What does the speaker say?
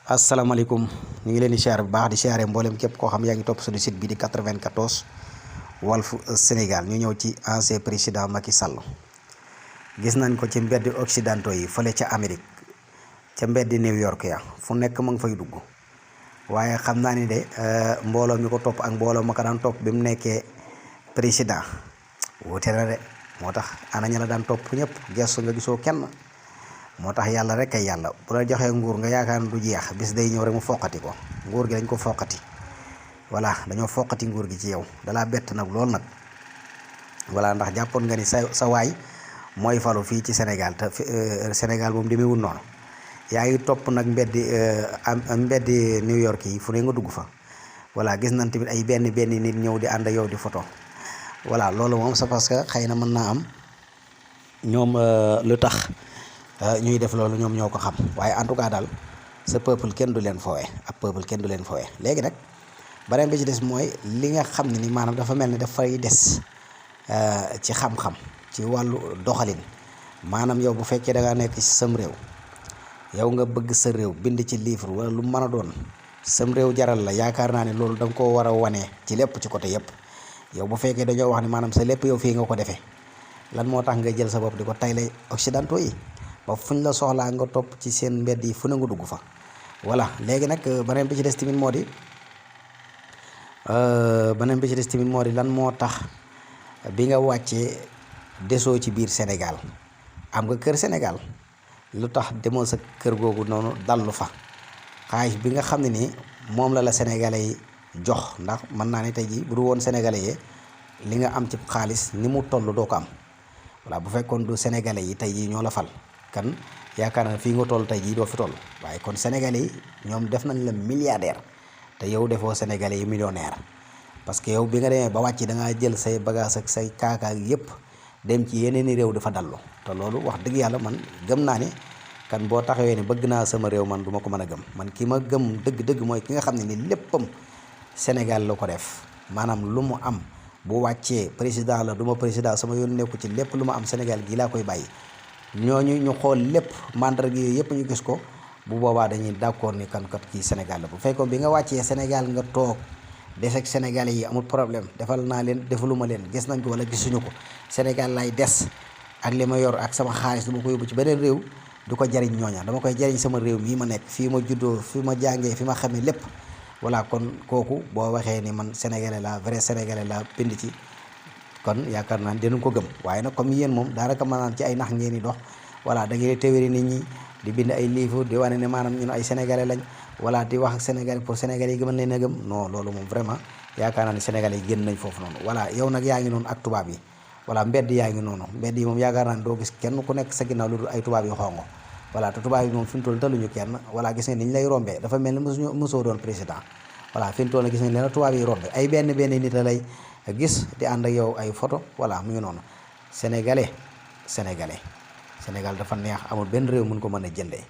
asalaamaaleykum ñu ngi leen di siyaare bu baax di siyaare mboolem képp koo xam yaa ngi topp suñu site bi di 94 Walf Sénégal ñu ñëw ci ancien président Macky Sall. Gis nañ ko ci mbeddi occidentaux yi fële ca Amérique ca mbeddi New York ya fu nekk ma ngi fay dugg waaye xam naa ni de mbooloo mi ko topp ak mbooloo ma ko daan topp bi mu nekkee président wuute na de. moo tax ana ña la daan topp ñëpp gestu nga gisoo kenn. moo tax yàlla rek ay yàlla bu la joxee nguur nga yaakaar ne du jeex bis day ñëw rek mu foqati ko nguur gi dañ ko foqati voilà dañoo foqati nguur gi ci yow dalaa bett nag lool nag voilà ndax jàppoon nga ni sa waay mooy falu fii ci Sénégal te Sénégal moom demeewul noonu yaa ngi topp nag mbeddi New York yi fu ne nga dugg fa voilà gis nañ tamit ay benn nit ñëw di ànd yow di photo voilà loolu moom c'est parce que xëy na mën naa am ñoom lu tax ñuy def loolu ñoom ñoo ko xam waaye en tout cas daal sa peuple kenn du leen fowe ab peuple kenn du leen fowe léegi nag beneen bi ci des mooy li nga xam ne ni maanaam dafa mel ni dafay des ci xam-xam ci wàllu doxalin maanaam yow bu fekkee da nga nekk ci sam réew yow nga bëgg sa réew bind ci livre wala lu mën a doon sam réew jaral la yaakaar naa ne loolu da nga koo war a wane ci lépp ci côté yëpp yow bu fekkee dañoo wax ni maanaam sa lépp yow fii nga ko defee lan moo tax nga jël sa bopp di ko tayle occidentaux yi ba fuñ la soxlaa nga topp ci seen mbedd yi fu ne nga dugg fa voilà léegi nag beneen bi ci des tamit moo di lan moo tax bi nga wàccee desoo ci biir Sénégal am nga kër Sénégal lu tax demoo sa kër googu noonu dallu fa xaalis bi nga xam ne ni moom la sénégalais yi jox ndax mën naa ne tey jii bu du woon sénégalais yi li nga am ci xaalis ni mu toll doo ko am voilà bu fekkoon du sénégalais yi tey jii ñoo la fal kan yaakaar na fii nga toll tey jii doo fi toll waaye kon sénégalais yi ñoom def nañ la milliardaire te yow defoo sénégalais yi millionnaire parce que yow bi nga demee ba wàcc da ngaa jël say bagage ak say kaakaak yépp dem ci yeneen i réew dafa dallu te loolu wax dëgg yàlla man gëm naa ni kan boo taxawee ni bëgg naa sama réew man du ma ko mën a gëm man ki ma gëm dëgg-dëgg mooy ki nga xam ne ni léppam Sénégal la ko def maanaam lu mu am bu wàccee président la du ma président sama yoon nekku ci lépp lu ma am Sénégal gii laa koy bàyyi ñooñu ñu xool lépp mandarga yooyu yëpp ñu gis ko bu boobaa dañuy d'accord ni kan kat kii Sénégal la bu fekkoon bi nga wàccee Sénégal nga toog des ak Sénégalais yi amul problème defal naa leen defaluma leen gis nañ ko wala gisuñu ko Sénégal lay des ak li ma yor ak sama xaalis du ma ko yóbbu ci beneen réew du ko jariñ ñooña dama koy jariñ sama réew mii ma nekk fii ma juddoo fi ma jàngee fi ma xamee lépp voilà kon kooku boo waxee ni man Sénégalais la vrai Sénégalais la bind ci kon yaakaar naa dinañ ko gëm waaye nag comme yéen moom daanaka maanaam ci ay nax ngeen di dox voilà da ngeen di téwéri nit ñi di bind ay livre di wane ne maanaam ñun ay sénégalais lañ voilà di wax ak sénégalais pour sénégalais yi gëmal leen a gëm non loolu moom vraiment yaakaar naa ne sénégalais yi génn nañ foofu noonu voilà yow nag yaa ngi noonu ak tubaab yi voilà mbedd yaa ngi noonu mbedd yi moom yaakaar naa ne doo gis kenn ku nekk sa ginnaaw lu dul ay tubaab yu xongo voilà te tubaab yi moom fi mu toll taluñu kenn voilà gis nga ni ñu lay rombee dafa mel ni mosoo doon président voilà fi mu toll gis nga leen tubaab yi rombe ay benn nit la lay gis di ànd ak yow ay photo voilà mu ngi noonu sénégal dafa neex amul benn réew mun ko mën a jëndee